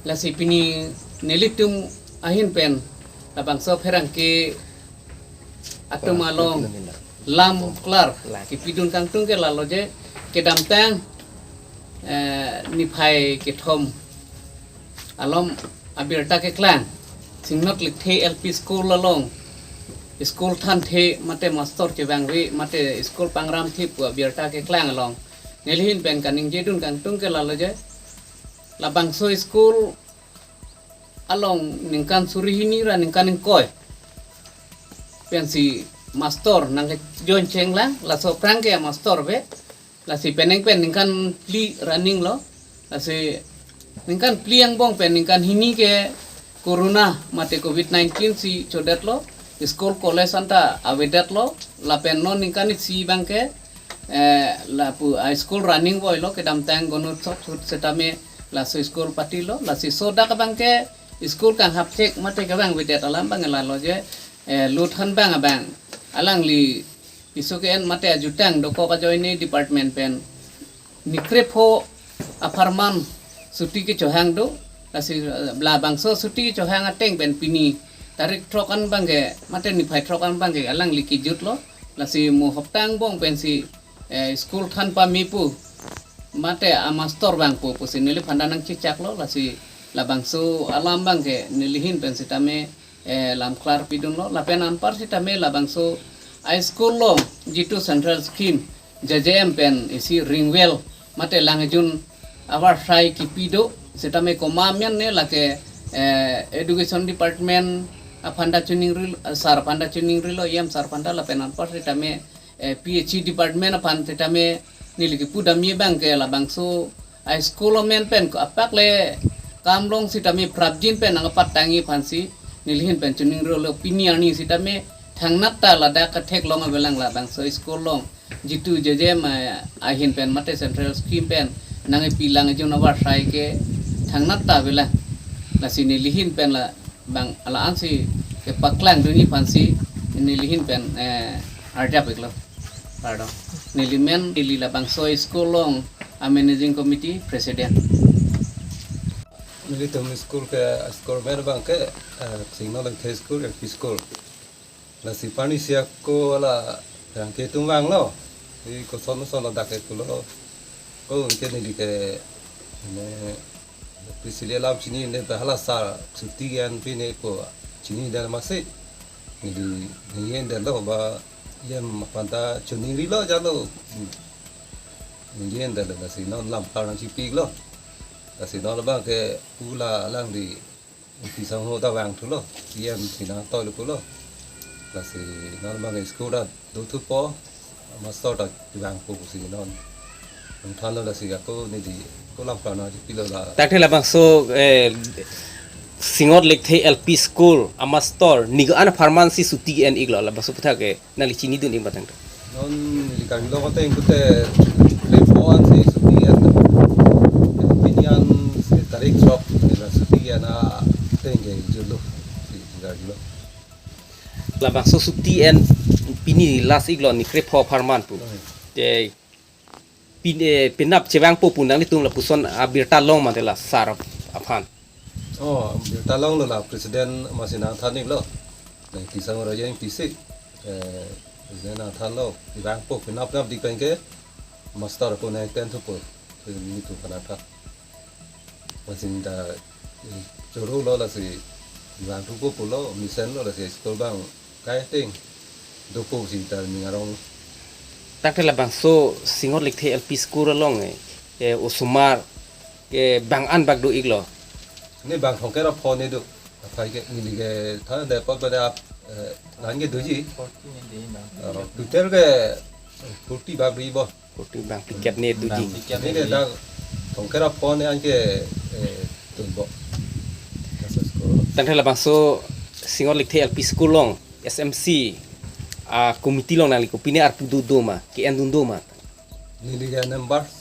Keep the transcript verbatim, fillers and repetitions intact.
Lasi pini nelitum ahin pen labangso pherangke atum along lam klar kipidun kangtung ke lalo je kedamtang, eh, niphai kethom alom abirta keklang Singnot Lekthe L P School along school thanthe mate master chevangve mate school pangramthe pu abirta keklang along nelihin pen kaningjedun kangtung ke lalo je labangso school along ningkan suri hini ra ningkan ingkoi pensi master nangkejoin chenglang, laso aphrang ke master ave, lasi penang pen ningkan phli running lo, lasi ningkan phli angbong pen ningkan hini ke corona mate covid nineteen si chodetlo, school college anta avedetlo, lapen non ningkan isi abang ke, eh, lapu a school running voilo, kedamtang Ganesh Utsav ahut setame laso school patilo, lasi sodak abang ke school kanghap chek mate kevangvedet alam abang lalo je, eh, Lothan abang abang alangli piso ke-en mate ajutang dokok ajoine department pen nikrepho apharman suti kechohang do, lasi, eh, labangso suti kechohang ateng pen pini tarik throk an abang ke mate niphai throk an abang ke alangli kejutlo, lasi mo hopta angbong pensi, eh, school than pame pu mate amaster vangpo pusi neliphan ta nangchechaklo, lasi labangso alam abang ke nelihin pen setame, eh, lam klar pidunlo, lapen anpar setame labangso a school along jitu central scheme J J M pen isi ring well mate lang ejun avarsai kipi do, setame komat amen ne lake, eh, education department aphan ta chiningrilo, sir aphan ta chiningrilo, E M sir aphan ta, lapen anpar setame, eh, P H E department aphan setame neli kipu damji abang ke labangso a school amen pen ko apak le kam along setame prapjin pen nangpattangji aphansi nelihin pen chiningrilo, pini arni setame thangnat ta ladak ketheklong avelang, labangso school along jitu J J M ahin pen mate central scheme pen nangkepi lang ejun avarsai ke thangnat ta avelang, lasi nelihin pen labang ala-ansi kepaklangdunji aphansi nelihin pen, eh, arjap-iklo. Pardon. Neli men, neli labangso school along a managing committee president. Nelitum school ke, school men abang ke, eh, Singnot Lekthe School, L P school. Lasi pani siak ko la yang ke tum vanglo. Di koson koson ladak ke pulo. Ko ke neli ke ne pisi le alam chinine, hala sir suti an pine ko chinine masi. Neli ningjedetlo ba E M aphan ta chiningrilo jalo. Ningjedetlo, lasi non lam klar nangchipiklo. Lasi non abang ke pu la alangli Pi Sangho ta vangthulo, E M si nangtoilo pulo. Lasi non abang ke school ta dothupo, master ta vangpo pusi non nangthanlo, lasi ako neli ko lam klar nangchipilo la. Tangte labangso, eh, Singnot Lekthe L P School amaster ni ko-an apharman si suti en-iklo, labangso aputhak ke nangli chinidun-ik ma tangte. Non neli kanglo koteng kute le pon si suti en. Pini an si tarik throk neli la suti en ateng ke jutlo si kanglo. Labangso suti en pini last-iklo, nikrepho apharman pu. Hmm. Te pin, eh, penap chevangpo pu nanglitum lapuson abirta long mate la sir aphan? Oh, birta longlo, la president amatsi nangthan-iklo. Nangtisang ora jeng pisik. Eh, president nangthanlo, vangpo penap nap dik pen ke master ako nangthan thupo. Nelitum aphan nangthan. Amatsi ta, eh, chorolo, lasi vangthupo pulo, mesenlo, lasi school abang kaiteng dopo si ta ning arong. Tangte labangso Singnot Lekthe L P School along, eh, eh, osomar, eh, bang-an bak do-iklo? Ne bang thomkep ra pho ne do. Aphai ke neli ke tha de pot pada ap, eh, lan ke doji. Total ke forty bak doji bo. Forty bang ticket ne doji. Ticket ne ke dak thomkep ra pho ne anke, eh, tunbo. Kasus ko. Tangte labangso Singnot Lekthe L P School along S M C a committee along nangli kopine arpu do do ma, ke-endun do ma? Neli ke members,